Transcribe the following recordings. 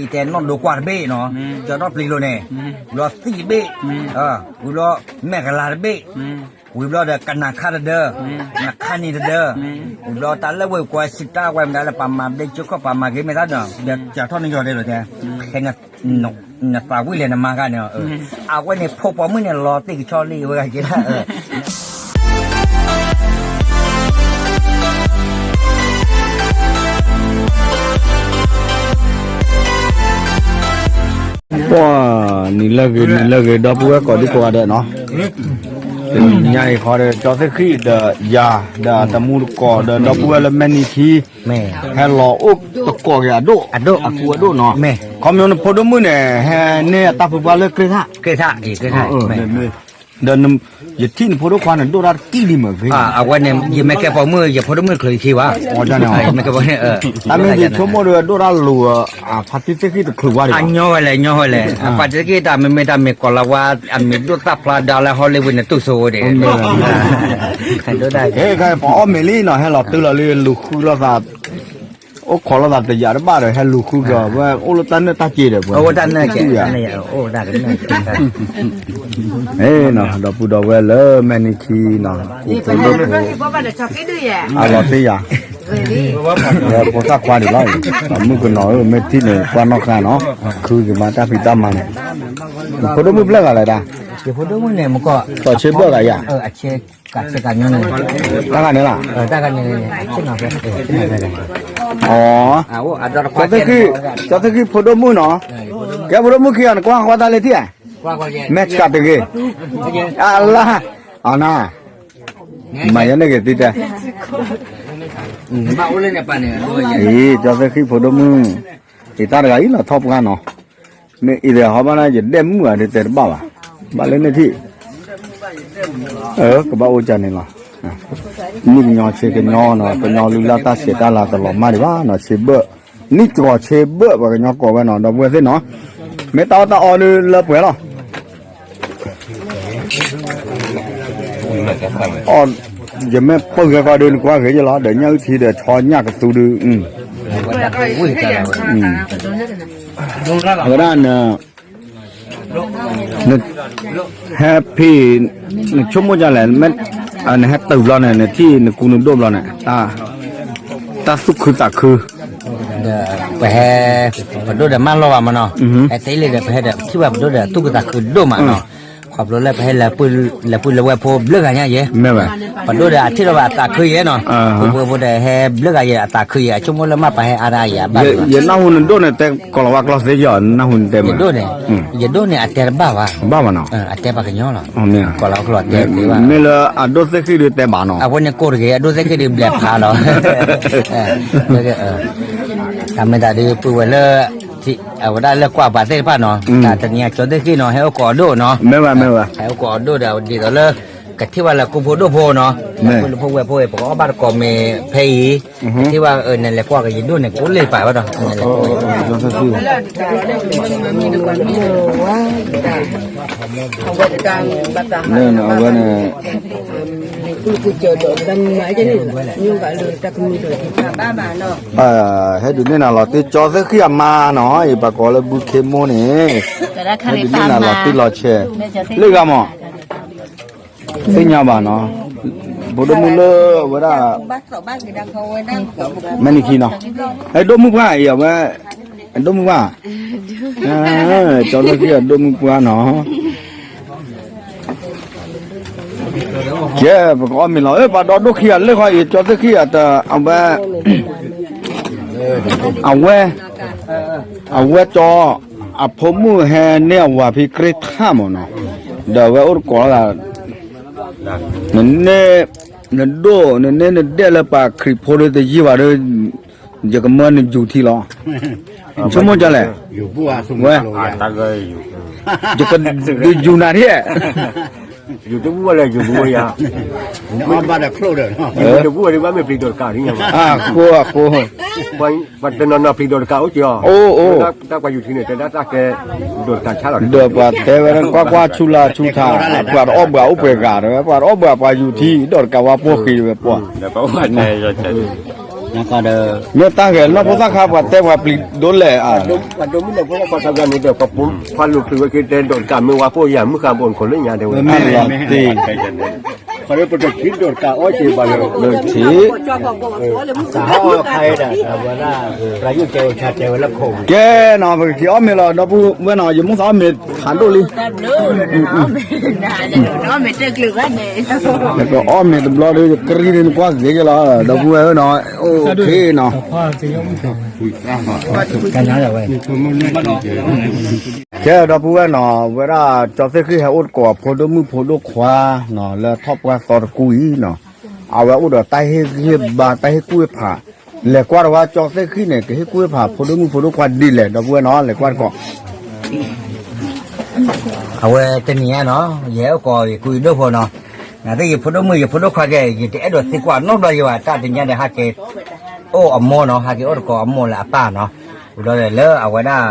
ယတဲနီၢ်ဒိကွၢ်တဘ့ၣ်နီၤ, ကၠီၤနီၢ်ပျံၤလိၤန့ၣ်, ဝံၤဘျီသံၣ်တဘ့ၣ်, ဝံၤဘျီမဲာ်ကလၤတဘ့ၣ်, ဝံၤဘျီဒီးကနၤခါတဒၢ, နခါနံၤတဒၢ, ဝံၤဘျီတၢ်လၢဝဲကွၢ်စံးတၢ်ဝဲမတၤလၢပှၤမၤဘျဲၣ်ကၠိခီၣ်ပှၤမၤဂ့ၤမ့ၢ်တၢ်ဒီး ကၠီၤထီၣ်နယီၤဒဲးလီၤတဲ, ဖဲ နသးဝံၣ်လဲၣ်နမါဂၤန့ၣ်, အဝဲန့ၣ်ဖိပိာ်မုၣ်န့ၣ် လီၤတ့ၢ်ကဆီလံဝဲဂၤက့လၢ ပှၤနံၤလၢဂ့ၤ နံၤလၢဂ့ၤ ဒီပုၢ်ဝဲၢ်ကိးဒံကိးဂၤဒဲးနီၤ, တနံၤညါအံၤဃီဒီး ကၠီသ့ၣ်ဃံၣ်ဒီးယၤ ဒီးတမူတကိးဒီး ဒီပုၢ်ဝဲၢ်လၢမဲာ်နံၤထံ ဟဲလီၤအိၣ်တကိးက့ၤအဒိၣ် အဃူအဒိၣ်နီၤ, ခီမညီနဖိဒိၣ်မုၣ်န့ၣ် ဟဲန့ၢ်အတၢ်ဖုပှၢ်လၢကြ့ၢ်ထၣ်, ဒီးယထံၣ်နဖိဒိၣ်ခွါန့ၣ် ဒိၣ်တၢ်တကံၢ်ဒံးမ့ၢ်ဂ့ၤ, အဝဲန့ၣ် ယမ့ၢ်ကဲပိာ်မုၣ် ယဖိဒိၣ်မုၣ်ချုးယခံဘၣ်, တၢ်မ့ၢ်ယဆိကမိၣ်ဒီး ဒိၣ်တၢ်လိၤ ဖါတံၢ်သ့ၣ်ဃံၣ်တချုးဝဲဒံးဘၣ်, အညီဝဲလဲၣ် ညီဝဲလဲၣ် အဖါတံၢ်သ့ၣ်ဃံၣ်တၢ်မ့မ့ၢ်တၢ်မ့ၢ်ကိးလီၤဝဲ အမံၤဒိၣ်သၣ်ဖျါဒါလၢ Hollywood န့ၣ် တူၢ်ဆိဝဲဒၣ်, ပှၤအီၣ်မ့ၤလံနီၤ ဟဲလီၤတုၤလီၤလံ လူၤဃုလိာ်သး အိၣ်ခိးလိာ်သးတယာ်တဘၣ်ဒီး ဟဲလူၤဃုကီး ဝဲအိၣ်လၢတၢ်နၢၣ်တၢ်စ့ဒီး ပှၤ ဒီပုၢ်ဒီဝဲၢ်လၢမဲာ်နံၤခံနီၤ ဖိဒိၣ်ဖိ အလီၤတ့ၢ်ယၤ ဖိသၣ်ခွါဒံးလီၤ, မုၣ်ကနီၤဧၢ မ့ၢ်ထံၣ်န့ၣ် ကွၢ်နီၣ်ဃာ်နီၤ, ခုကမၤတၢ်ဖံးတၢ်မၤန့ၣ်, ဖိဒိၣ်မုၣ်ဖျၢၣ်ဂၤလဲၣ်တၢ်, ဖိဒိၣ်မုၣ်န့ၣ် မကီၢ် သီးဆ့ဘၢၣ်ဂၤယၤ, တၢ်ဂၤန့ၣ်လီၤ, တၢ်ဂၤန့ၣ်, အီ ကၠီသ့ၣ်ဃံၣ်ဖိဒိၣ်မုၣ်နီၤ, ကဲဖိဒိၣ်မုၣ်ခံဂၤ နကွၢ်ဃီတၢ်လၢထံၣ်ဧါ, မဲာ်ဆှးတဂ့ၤ, အလါ, အနၤ, မၤယဲန့ၣ်ဂ့ၤသံတဲ, အံၤ ကၠီသ့ၣ်ဃံၣ်ဖိဒိၣ်မုၣ်, အံၤတၢ်တဂၤအံၤလီၤထီၣ်ပှၢ်နီၤ, မ့ၢ်အံၤဒီးဟီဘၣ်န့ၣ် ယဒဲၣ်မုၣ်ဧါ ဒ်တဲတဘၣ်ဘၣ်, ဘၣ်လၢန့ၣ်ထံၣ်, ကဘၣ်အိၣ်ကၢန့ၣ်လီၤ, နံၣ်ကညီဆ့ကညီနီၤ ကညီလုၢ်လၢ်တၢ်ဆဲးတၢ်လၤတလီၤမၢ်ဒံးဘၣ်နီၤ ဆ့ဘၢၣ်, နံၣ်ကီၤဆ့ဘၢၣ် ပှၤကညီကိးဝဲနီၤ ဒီပုၢ်ဝဲၢ်သ့ၣ်နီၤ, မ့ၢ်တၢ်အီၣ်တၢ်အီဒုးလၢပှဲၤလီၤ အီၣ်, ယမ့ၢ်ပၢၢ်ဂဲၤကီးဒုး နကွၢ်ဂ့ၤယလီၤ ဒီးညၣ်အုၣ်ထံဒီး ဆီညၣ်ကသူဒုး, အဝဲဒၣ်န, ဟဲဖံး, နဆိကမိၣ်ဒ်လဲၣ်, နဟဲတုၤဘျီန့ၣ် နထံၣ်နကူနဒိၣ်ဘျီန့ၣ်, တၢ်သူၣ်ခုသးခု ဒီးပဟဲ, ပဒိၣ်ဒီးမၢလီၤဘၣ်မးနီၤ, ဟဲသ့လံဒီး ပဟဲဒီးထံၣ်ဘၣ်ပဒိၣ်ဒီးသူၣ်ခုသးခုဒိၣ်မးနီၤ, ခီဖျိလၢပဟဲလဲၤပုၢ်လဲၤဝဲၢ်ဖိဘျုးဂၤညါယဲ, ပဒိၣ်ဒီးအထံၣ်လီၤဘၣ်အသးခုယဲနီၤ, ပဝဲၢ်ဖိဒီးဟဲဘျုးဂၤယဲအသးခုယဲ အဆိကမိၣ်လၢမ့ၢ်ပဟဲအါဒၣ်ယဲအဘၣ်, ယနၢ်ဟူနဒိၣ်န့ၣ် တဲကိးလီၤဝဲကျီသ့ယီၤ နနၢ်ဟူနတဲမး, ယဒိၣ်န့ၣ်, ယဒိၣ်န့ၣ်အတဲတဘၣ်ဘၣ်, ဘၣ်ဘၣ်နီၤ, အတဲပှၤကညီလီၤ, ကိးလီၤဝဲကျီတဲသ့ဘၣ်, မ့ၢ်လၢအဒိၣ်သ့ၣ်ဃံၣ်ဒုးတဲဘၣ်နီၤ, အဝဲန့ၣ်ကိးတဂ့ၤအဒိၣ်သ့ၣ်ဃံၣ်ဒုးဘျဲးဖးလီၤ တၢ်မ့ၢ်တၢ်ဒုးပုၢ်ဝဲၢ်လၢ, အဝဲဒၣ်လၢကွၢ်ပှၤသ့ၣ်တဖၣ်နီၤ, တၢ်တနံၤအကၠီသ့ၣ်ဃံၣ်နီၤ ဟဲအိၣ်ကိးအဒိၣ်နီၤ, ဟဲအိၣ်ကိးအဒိၣ်ဒီး ဒ်သိးလၢ, ကထံၣ်ဘၣ်လၢကူဖိဒိၣ်ဖိနီၤ, ဖိဒိၣ်ဖိဝဲၢ်ဖိ ပကအီၣ်ဘၣ်တကိးမ့ၢ်ဖဲအံၤ, ကထံၣ်ဘၣ်နလဲၤကွၢ်က့ၤယဒိၣ်န့ၣ် ကအိၣ်လၢပာ်ဝဲဒီး, အဝဲန့ၣ် ဟဲဒုးန့ၢ်နၤလီၤတံၢ်ကၠီသ့ၣ်ဃံၣ်အမါနီၤ, အံၤပှၤကိးလၢဘုခ့မိၢ်န့ၣ်, ဟဲဒုးန့ၢ်နၤလီၤတံၢ်လီၤဆဲး, လၢဂၤမး, သ့ၣ်ညါဘၣ်နီၤ, ဖိဒိၣ်မုၣ်လၢအဝဲဒၣ်, မဲာ်နံၤခံနီၤ, ဟဲဒိၣ်မုၣ်ပှၢ်အံၤအဝဲ, ဒိၣ်မုၣ်ပှၢ်, ကၠီသ့ၣ်ဃံၣ်အဒိၣ်မုၣ်ပှၢ်နီၤ ကဲ, ပကအီၣ်မ့ၤလီၤ, ပှၤဒီဒိၣ်ခံဂၤလၢဃီအံၤ ကၠီသ့ၣ်ဃံၣ်အတ, အဝဲ, အဝဲကၠီ, အဖိမုၣ်ဟဲန့ၢ်အဝၤဖံကြ့ထၣ်မးနီၤ, ဒီးအဝဲအိၣ်တကိးလီၤ, နန့ၢ်, နဒိၣ်, နန့ၢ်နဒဲၣ်လၢပှၤခရံာ်ဖိဒီးတယံာ်ဘၣ်ဒီး, ယကမၢနယူၤထံလီၤ, ဆိကမိၣ်ဒ်လဲၣ်, ဝဲ, ယကဒုးယူၤနၤထံၣ် ယူၤတဘူၣ်ဝဲလဲၣ် ယူၤတဘူၣ်ဝဲယၤ, တဘူၣ်ဝဲဒၣ်ဘၣ်မ့ၢ်ပျံၤဒိးတကးဒ်ညါမး, အဃိ, အဃိ, ပှၤတနီၤနီၤပျံၤဒိးတကးအိၣ်က့ၤအီၤ, အိၣ်, တၢ်ပှၤယူၤထံန့ၣ် တဲဒၣ်တၢ်ကဲ, ဒိးတကးဆါလီၤ, ဒီးပှၤတဲဝဲဒၣ်ကွၢ်ကွၢ်ဆူလၢဆူထး, ပှၤတအီၣ်ဘှးအိၣ်ပှဲၤဂၤတဲဝဲ, ပှၤတအီၣ်ဘှးပှၤယူၤထံ ဒိးတကးဝါပိၢ်ဃံတဲဝဲပှၤ, ဒီးပှၤအိၣ်ဘှးတဲ, ဒီး မ့ၢ်တၢ်ဂဲၤနီၢ်ဖိသၣ်ခါ ပှၤတဲပှၤပျံၤဒိၣ်လဲၣ်ဧါ, ပှၤဒိၣ်မုၣ်နီၢ်ဖိသၣ်ခါန့ၣ်ဒီး ပှၤဖိခွါလိာ်ချုးဝဲက့ၤတဲဒီးတၢ်မ့ၢ်ဝါဖိယၤ မုၢ်ဃါဘိနခိၣ်လၢညါတဲဝဲ မ့ၢ်လီၤတ့ၢ် ခီပတထံဒီးတၢ်အီၣ်က့ၤဘၣ်လၢ လၢထံ ကဲနီၤ ပကက့ၤအီၣ်မ့ၤလီၤ ဒီပုၢ်ဝဲၢ်နီၤ ယမိၢ်သးအီၣ်မ့ၤဖးဒိၣ်လံ အီၣ်မ့ၤတဘျီဒီး ကရံၣ်န့ၣ်နကွၢ်ဂ့ၤက့ၤလီၤ ဒီပုၢ်ဝဲၢ်နီၤ အိၣ်ခ့နီၤ ကဲဒီပုၢ်ဝဲၢ်နီၤ ဝဲဒၣ်ကၠီသ့ၣ်ဃံၣ်ဟဲအိၣ်တကိး ဖိဒိၣ်မုၣ်ဖိဒိၣ်ခွါနီၤ လၢထီၣ်ပှၢ်သီတကူအံၤနီၤ အဝဲအိၣ်ဒီးတၢ်ဟ့ၣ်ဂံၢ်ဟ့ၣ်ဘါ တၢ်ဟ့ၣ်ကူၣ်ဟ့ၣ်ဖး လဲၤကွၢ်တဝဲ ကၠီသ့ၣ်ဃံၣ်န့ၣ် ကဟ့ၣ်ကူၣ်ဟ့ၣ်ဖး ဖိဒိၣ်မုၣ်ဖိဒိၣ်ခွါဒ်လဲၣ် ဒီပုၢ်ဝဲၢ်နီၤ လဲၤကွၢ်တကိး အဝဲတနံၤညါနီၤ ယဟဲအိၣ်ကိးယကုယဒိၣ်ဖိနီၤ, နာ်သက့ ယဖိဒိၣ်မုၣ်ယဖိဒိၣ်ခွါကဲ ယတအဲၣ်ဒိးသံကွၢ်နီတဘျီယဲဘၣ်, တၢ်တနံၤညါဒီးဟဲက့ၤ အိၣ်အမိၢ်နီၤ, ဟဲက့ၤအိၣ်တကိးအမိၢ်လၢအပၢ်နီၤ, ဝံၤဒီးလၢအဝဲဒၣ်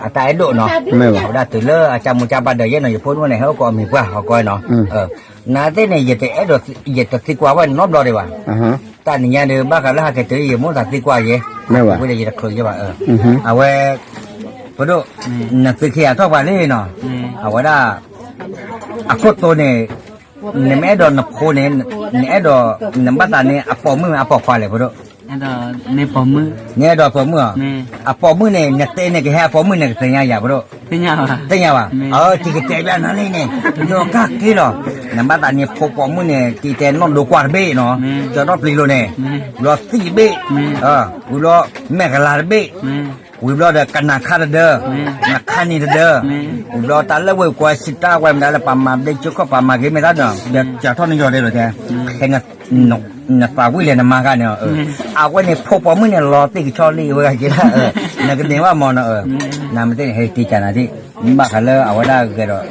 အတၢ်အဲၣ်ဒိးနီၤ, အဝဲဒၣ်တုၤလၢအကၢ်မူကၢ်ဘါဒီးယဲနီၤ, ယဖိဒိၣ်န့ၣ် ဟဲအိၣ်ကိးအမံၤပှၢ် ဟီၣ်ကီနီၤ, နာ်သက့န့ၣ် ယတအဲၣ်ဒိး ယတသံကွၢ်ဝဲနီတဘျီဒံးဘၣ် တၢ်နံၤညါဒီး ဘၣ်ဃးလၢဟဲက့ၤတုၤယမိၢ်သးသံကွၢ်ယဲ, ဝံၤဒီးယတချုးယဲဘၣ်, အဝဲ ဖိဒိၣ်, နသုခံဂၤထီၣ်ပှၤလံနီၤ, အဝဲဒၣ် အခိၣ်တိန့ၣ် နမ့ၢ်အဲၣ်ဒိးနဖိန့ၣ် နအဲၣ်ဒိး နဘၣ်သးန့ၣ် အပိာ်မုၣ်မ့ၢ်အပိာ်ခွါလဲၣ် ဖိဒိၣ်, နအဲၣ်ဒိးအပိာ်မုၣ်, အပိာ်မုၣ်န့ၣ် နတဲန့ၣ် ကဟဲအပိာ်မုၣ်န့ၣ် ကသ့ၣ်ညါယၤ ဖိဒိၣ်, သ့ၣ်ညါဘၣ်, အတံၤကတဲဘၣ်နၤလံန့ၣ် ယိၤကၢ်က့လီၤ, နဘၣ်သးန့ၣ် ဖိပိာ်မုၣ်န့ၣ် တံၤတဲနီၣ်ဒိကွၢ်တဘ့ၣ်နီၤ, ကၠီထီၣ်ပျံၤလိၤန့ၣ်, ဝံၤဘျီသံၣ်တဘ့ၣ်, ဝံၤဘျီမဲာ်ကလၤတဘ့ၣ် ဝံၤဘျီဒီးကနၣ်ခါတဒၢ, နခါနံၤတဒၢ, ဝံၤဘျီတၢ်လၢဝဲၢ်ကွၢ်စံးတၢ်ဝဲမတၤလၢပှၤမၤဘျ့ကၠိခီၣ်ပှၤမၤဂ့ၤမ့ၢ်တၢ်ဒီး ကၠီထီၣ်နယီၤဒဲးလီၤတဲ, နသးဝံၣ်လဲၣ်နမါဂၤန့ၣ်, အဝဲန့ၣ်ဖိပိာ်မုၣ်န့ၣ် လီၤတံၢ်ကဆီလံဝဲဂၤက့ဒၣ်, နကန့ၢ်ဘၣ်မ့ၢ်နီၤ, နမ့ၢ်သ့ၣ်န့ၣ် ဟဲတံၤကၢ်နၤသ့ၣ်, ဘၣ်ဃးလၢအဝဲဒၣ်ဂဲၤဒီး တၢ်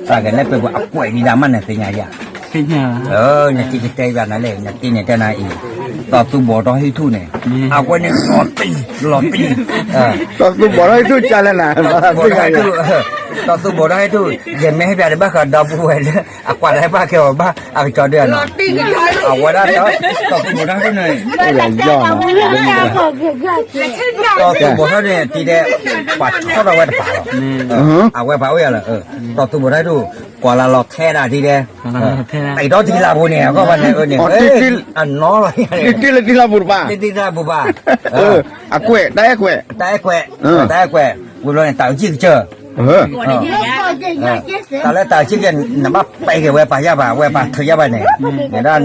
ဂဲၤလၢပှဲၤပှဲၤအကွဲးဒံးဒၣ်မးန့ၣ်သ့ၣ်ညါယၤ, နတံၤကတဲယၤနၤလဲၣ် နတံၤန့ၣ်တဲနၤအံၤ, တီၢ်သူဘီၣ်ထီၣ်ဟံၣ်ထူၣ်န့ၣ်, အဝဲန့ၣ်လီၤတံၢ်, လီၤတံၢ်, တီၢ်သူဘီၣ်ထီၣ်ဟံၣ်ထူၣ်ကလဲၣ်နၤ, တီၢ်သူဘီၣ်ထီၣ်ဟံၣ်ထူၣ်, ယမ့ၢ်ဟ့ၣ်ပျးတဘၣ်ဃးဒီပုၢ်ဝဲၢ်လၢ အကွၢ်တၢ်ဟဲဘၣ်ကဲအီၤဘၣ် အကစီၤဒၢနီၤ, အဝဲဒၣ် တီၢ်သူဘီၣ်ထီၣ်ဟံၣ်ထူၣ်န့ၣ်, တီၢ်သူဘီၣ်ထီၣ်န့ၣ် တံၤတဲ ပှၤထီၣ်ထီၣ်ဝဲတပၤလီၤ, အဝဲပှၤအိၣ်ယၤလီၤ, တီၢ်သူဘီၣ်ထီၣ်ဟံၣ်ထူၣ်, ကွၢ်လၢလီၤထဲဒၣ်တံၤတဲ, ပံးထီၣ်တံၤလၢပူၤန့ၣ် အဂီၢ်ဘၣ်န့ၣ်န့ၣ်, အနီၢ်လီၤ, တံၤလၢတံၤလၢပူၤတပၤ, တံၤတံၤလၢပူၤဘၣ်, အကွဲး တၢ်အဲၣ်ကွဲး, တၢ်အဲၣ်ကွဲး, ဝံၤဘျီန့ၣ် တၢ်အုးကံၢ်ကစၢၢ် တၢ်လၢတၢ်အုးကံၢ်ကစၢၢ် နဘၣ်ပဲာ်က့ၤဝဲပာ်ယၢ်ဘၣ် ဝဲပာ်ထုးယၢ်ဘၣ်န့ၣ်, နဒၣ်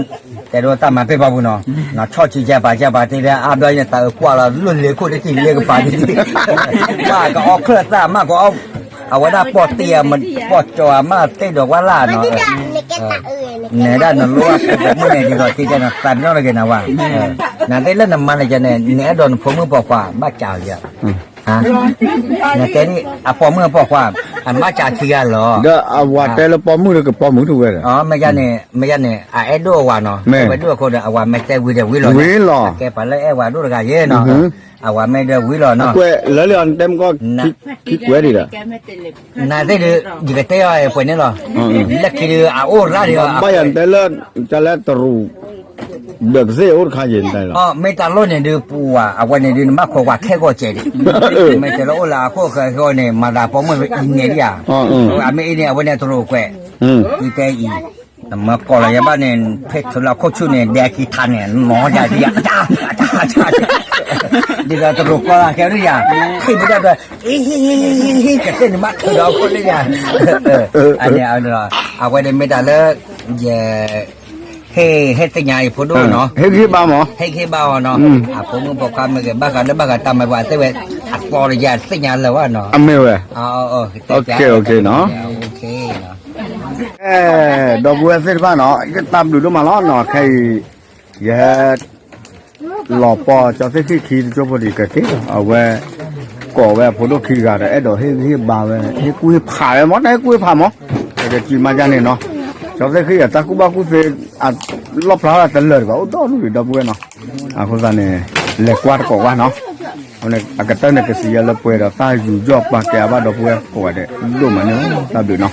တဲဒိတၢ်မၤပ့ၢ်ဘၣ်ပူၤနီၤ, နဆီၣ်ဆံယၢ်ပာ်ယၢ်ဘၣ်တံၤတဲ အါဘျီန့ၣ် တၢ်အုးကွၢ်လီၤ လိၣ်လ့ၤခိၣ်တံၤလ့ကပၤတံၤ, မ့ၢ်ကအီၣ်ချၢၣ်သၣ် မ့ၢ်ကအီၣ် အဝဲဒၣ်ပီၢ်တ့ၢ်အမ ပီၢ်ကၠီၤအမ့ၢ်တ့ၢ်ဒီးဝဲလၢနီၤ, နဒၣ်နလိၣ်ဘၣ်ဖိပိာ်မုၣ်န့ၣ် ဒ်သိးတံၤတဲနၤ သးပ့ၤနီၣ်တဂ့ၤနၤဝဲ, နသ့ၣ်လၢနမါန့ၣ်ကဲန့ၣ် နအဲၣ်ဒိးနဖိမုၣ်ပိာ်ခွါ ဘၣ်ကးအီၤယၤ နတဲဒ် အပိာ်မုၣ်အပိာ်ခွါ အမ့ၢ်ကးခံဂၤလီၤ, ဒီးအဝၤတဲလၢပိာ်မုၣ်ဒီးကပိာ်မုၣ်ထူၣ်ဝဲဒီး, မ့ၢ်ယါန့ၣ် မ့ၢ်ယါန့ၣ် အအဲၣ်ဒိးအဝၤနီၤ, ဝဲဒိၣ်အဃိဒီး အဝၤမ့ၢ်တဲဝံၤဒီးဝံၤလီၤ, ဝံၤလီၤ, ကဲပှၤလၢအဲၣ်ဝၤဒိၣ်တဂၤယဲနီၤ, အဝၤမ့ၢ်ဒီးဝံၤလီၤနီၤ, အကွဲးလၢလံအီၤ နတဲမကီၢ် ခံကွဲးဒံးဒီး နသ့ၣ်ဒုး ယကတဲအီၤပှဲၤန့ၣ်လီၤ, လၢခံဒုး အအိၣ်ရၣ်ဒံး, ဘၣ်ယၤနတဲလၢ တၢ်လၢတရူး ဒီးကသ့ၣ်အိၣ်တခါယဲၢ်နတဲလီၤ, မ့ၢ်တၢ်လီၢ်န့ၣ်ဒုးပူၤဝဲ အဝဲန့ၣ်ဒုး နဘၣ်ခိးကွၢ်ခဲကိာ်စဲးဒံး, မ့ၢ်တဲလၢအိၣ်လၢအခိၣ်ဃၢၤဃီန့ၣ် မၤသးပိာ်မုၣ်အံၤန့ၣ်ဒံးဧါ, အမ့ၢ်အံၤန့ၣ် အဝဲန့ၣ်တရူးကွဲး, အံၤတဲအံၤ နမ့ၢ်ကိးလီၤယၤဘၣ်န့ၣ် ဖဲထုးလီၤခိၣ်ဆူၣ်န့ၣ် ဒဲကံထါန့ၣ် နီၢ်ယၤဒံးဧါ, ဒ်သိးတရူးကိးလီၤခဲဒံးယၤ, ဟ့ၣ်ပတၢ်ဒီး ဟ့ၣ်ဟ့ၣ်ဟ့ၣ်ဟ့ၣ်ဟ့ၣ် ကသ့ၣ်န့ၣ်ဘၣ်ထုးဒီးခိၣ်လၢယၤ, အန့ၣ် အဝဲန့ၣ်မ့ၢ်တၢ်လၢ ယ ဟ့ၣ် ဟ့ၣ်သ့ၣ်ညါအံၤဖိဒိၣ်နီၤ, ဟ့ၣ်ဂံၢ်ဘါမး, ဟ့ၣ်ဂံၢ်ဘါအီၤနီၤ, အဖိမုၣ်ဖိခွါမ့ၢ်ဂ့ၤ ဘၣ်ဃးလၢဘၣ်ဃးတၢ်မၤပှၤသ့ၣ်ဝဲ အသီတယၤသ့ၣ်ညါလၢၤဘၣ်နီၤ, အမ့ၢ်ဝဲ, ဒီပုၢ်ဝဲၢ်သ့ၣ်တဖၣ်နီၤ ယတၢ်ဘျုးဒိၣ်မးလီၤနီၤ, ခဲအံၤ ယဟဲ လီၤပီၢ်ကၠီသ့ၣ်ခံခံတကၠိဖိဒံးကသ့, အဝဲ ကိးဝဲအဖိဒိၣ်ခံဂၤဒီး အဲၣ်ဒိးဟ့ၣ်ဂံၢ်ဟ့ၣ်ဘါဝဲ ဟ့ၣ်ကူၣ်ဟ့ၣ်ဖးဝဲမး တၢ်ဟ့ၣ်ကူၣ်ဟ့ၣ်ဖးမး, ပကစံးမၤဒ်န့ၣ်နီၤ, ကၠီသ့ၣ်ခံဂၤတၢ်ကူၣ်ဘၣ်ကူၣ်သ့ အလီၣ်ဖျါထီၣ်တလၢာ်ဒံးဘၣ် အိၣ်ဒီဒူၣ်ဒံး ဒီပုၢ်ဝဲၢ်နီၤ, အဃိသတးန့ၣ် လဲၤကွၢ်တကိးကွၢ်နီၤ, အကတၢၢ်န့ၣ် ကစံးယၤလၢပှဲၤဒီးတၢ်ယူးယီၣ်ပာ်ကဲအဘၣ်ဒီပုၢ်ဝဲၢ်ကိးဂၤဒဲး ဒိၣ်မးန့ၣ်လီၤ, တၢ်ဘျုးနီၤ.